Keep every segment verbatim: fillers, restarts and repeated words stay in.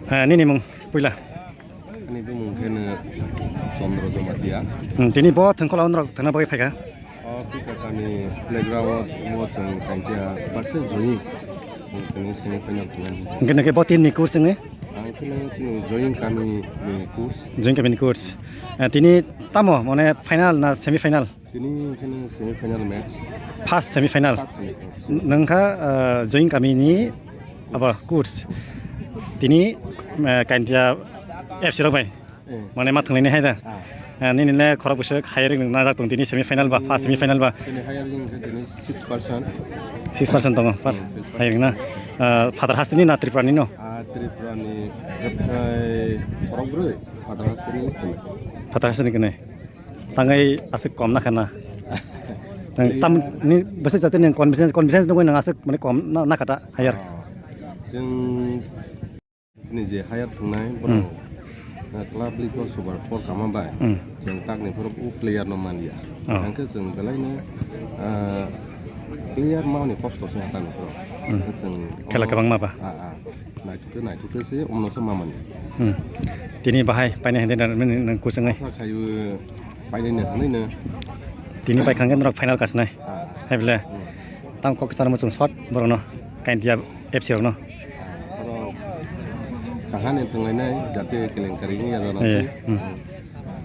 Eh, nini mung puila? Ani bumung khe no Chandra Jamatia. Hmm, tini bo thengkhola onrok thangna bagwi phaikha. O Kika kami playground o chwng tangkhe versus Joying. Chwng tini semi final thangani. Hwnkhe nokhe bo team ni coach wngwi? Ang khe no chini Joying kami ni coach. Joying kami ni coach. Eh, tini tamo mane final na semi final? Tini hwnkhe semi final match. First semi final. First semi final. Nangkha, ah, Joying kami ni abo coach. Tini, ah, Kaintia F C rok bai. Eh. Mane ma thwnglaini hai da. Ah. Ah, nini le khorok bwswk hiring nang najak tong tini semi final ba, first semi final ba. Tini hiring khe tini six percent. Six percent tongo, first. Hmm, six percent. Hiring na. Ah, Phatar hasteni na Tripura ni no? Ah, Tripura ni, eh, khorok brwi, Phatar hasteni kene. Phatar hasteni kene. Tangwi aswk kom nakha na. Tang tam ni bwswk jati ni confidence, confidence nungwi nang aswk mane kom na, nakha ta higher. Ah, chwng chini je higher thwngnai borok, hmm, na club league o super four kama bai. Hmm. Chwng takni phuru o player no manliya. Oh. Hwnkhe chwng belai no, ah, player mani kosto se takni phuru. Hmm. Chwng khela kwbangma ba? Ah, ah. Naithok khe, naithok khe se, omno se mamani. Hmm. Tini bahai paina hindi na, nini nang kuchungai. Asa khayu paina ni, hinui na. Tini pai khangkhe norok final kasnai. Ah. Hai bele. Hmm. Tam kok sana muchung shot, borok no. Kaintia F C rok no. Oro kahani thanglainai, jate kelenkari wngya jana. Eh, hmm.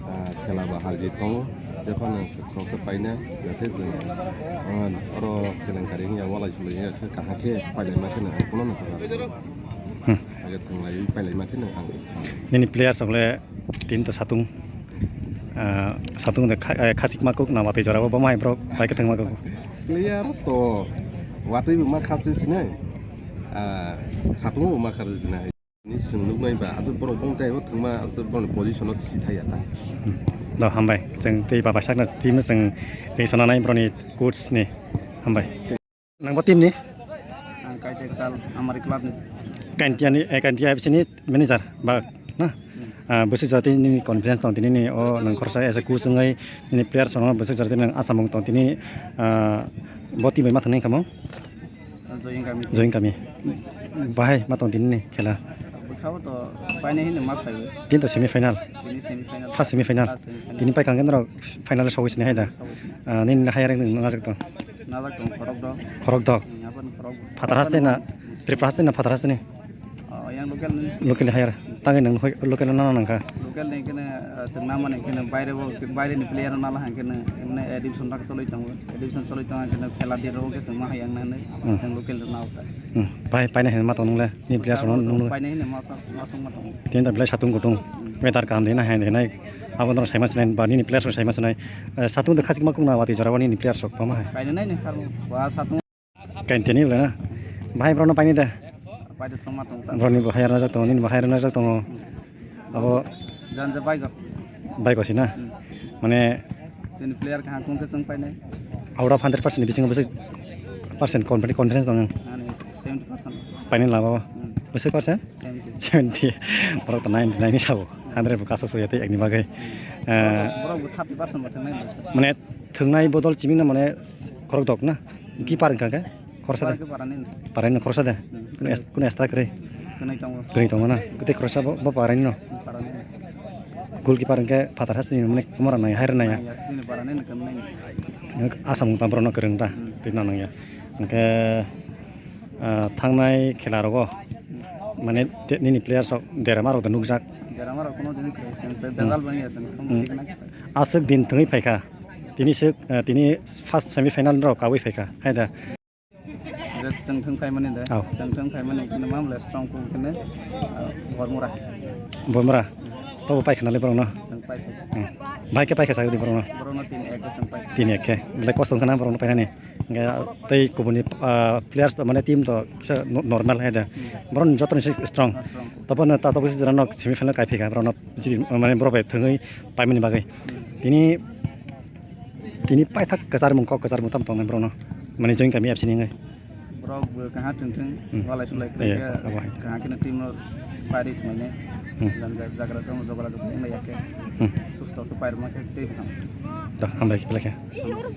Ah, khela ba harjit tongo, jephano khoroksa paina, jate chwng, ah, oro kelenkari wngya, walai sulai wngya khe kaham khe pailai ma kheno ang phano nangkha. Hmm. Age thwnglaiwi pailai ma kheno ang. Nini players rok le tin ta satung, ah, satung de kha-, eh, khachik ma kuk na watwi jora bo, bo ma hai borok bai khe thwng ma kuk. Player to watwi bo ma khachi sinai, ah, satung bo ma khachi sinai. Ni chwng nuknai ba, aswk borok bong tei o thwngma, aswk borokni position o si thaiya ta. Hmm. Do, hambai. Chwng tei baba sakna team chwng ring sonanai borokni coach ni. Hambai. Nangbo team ni? Ang Kaitek Tal, Amari Club ni. Kaintia ni, eh, Kaintia F C ni manager ba, na? Hmm. Ah, bwswk jora tini nini confidence tong tini ni o nang khoroksa as a coach wngwi nini players rokno bwswk jora tini nang asamung tong tini, ah, bo team bai ma thangni kamo? Joying kami. Joying kami. Bahai ma tong tini ni khela? Bwkhao to painai hino ma phaio. Tini to semi final. Tini semi final. First semi final. First semi final. Tini pai kangkhe norok final o sogwi sini hai da? Sogwi sini. Ah, nini higher rank nung najak tong? Najak tong khorok dok. Khorok dok? Hmm, aboni khorok. Phatar haste na, Tripura haste na phatar haste ni? Oh, yang local ni. Local higher. Tangwi nang hoi-, local no nang kha. Local ni kene, ah, chwng na mani kene baire bo, baire ni player no nala hang kene, emne addiction tak choloi tongo. Addiction choloi tongo kene khela di ro ke chwng ma hayang na ne. Hmm. Chwng local no na utai. Hmm. Pai, paina hen ma tong nung le. Ni player sono nung le. Paina hen ma sa, ma song ma tong. Tin ta belai satung kutung. Hmm. Weather kaham de na hen de nai. Abo no sai ma sinai ba nini player sono sai ma sinai. Eh, satung de khachik ma kung na wati jora wani ni player sok pa ma hai. Paina nai ne khar wa satung. Kaintia ni wle na? Bahai borok no paini da? Paida thangma tong ta. Borok ni bo hire najak tongo, nini bo hire najak tongo. Abo Jan je bike. Bike o si na? Hmm. Mane chini player kaham kung khe chwng painai. Out of hundred percent ni bisingo bwswk percent confidence, confidence tong nang? Ani seventy percent. Paini lama o? Hmm. Bwswk percent? Seventy. Seventy. Borok to ninety nine ni sabo. Hundred bo kaso so ya tei ekni bagwi. Borok, eh, borok bo thirty percent bo thangnai. Mane thwngnai bodol chiming na mane khorok dok na? Keeper wngkha khe khoroksa de? Keeper khe parani no. Parani no khoroksa de? Hmm. Kuno es-, kuno extra kwrwi? Kwnwi tongo. Kwnwi tongo na? Kwtwi khoroksa bo, bo parani no? Parani no. Goalkeeper wngkhe phatar hasteni mane kumara nai, haira nai ya? Nai ya, chini parani no kwnwi nai. Asam wngkha borok no kwrwng ta? Hmm. Twi na nang ya. Hwnkhe, ah, thangnai khela rogo mane te-, nini players rok derama rok da nukjak? Derama rok kuno din kwrwi se, hmm, bejal bani ya se, hmm, thung thik na. Aswk din thwngwi phaikha. Tini swk, eh, tini first semi final rok kawi phaikha, hai da? Je chwng thwng phaimani de. Oh. Chwng thwng phaimani kene mam le strong kuk kene, ah, Bormura. Bormura? Tobo paikha nale borok no? Chwng paikha. Hmm. Bahai khe paikha sagwi borok no? Borok no tin ek khe chwng paikha. Tin ek khe. Belai kosto wngkha na borok no painani? Hwnkhe tei kubuni, ah, players to mane team to kisa no-, normal hai da. Hmm. Borok ni joto ni se strong. Ah, strong. Tobo no ta tobo se jora no semi final kai phaikha borok no jiri mane borok bai thwngwi paimani bagwi. Hmm. Tini Tini paithak kwcharmung kok kwcharmung tamo tongnai borokno, mane join kami F C ni wngwi. Borok bo kaha thwng thwng, hmm, walai sulai khlai, iya, khe abo hai. Kaha kheno team no pairi thwngmani. Hmm. Jang ja-, jagra tamo jogora jogora wngya khe. Hmm. Susto khe pairwma khe tei ham. Da, hambai khe belai khe.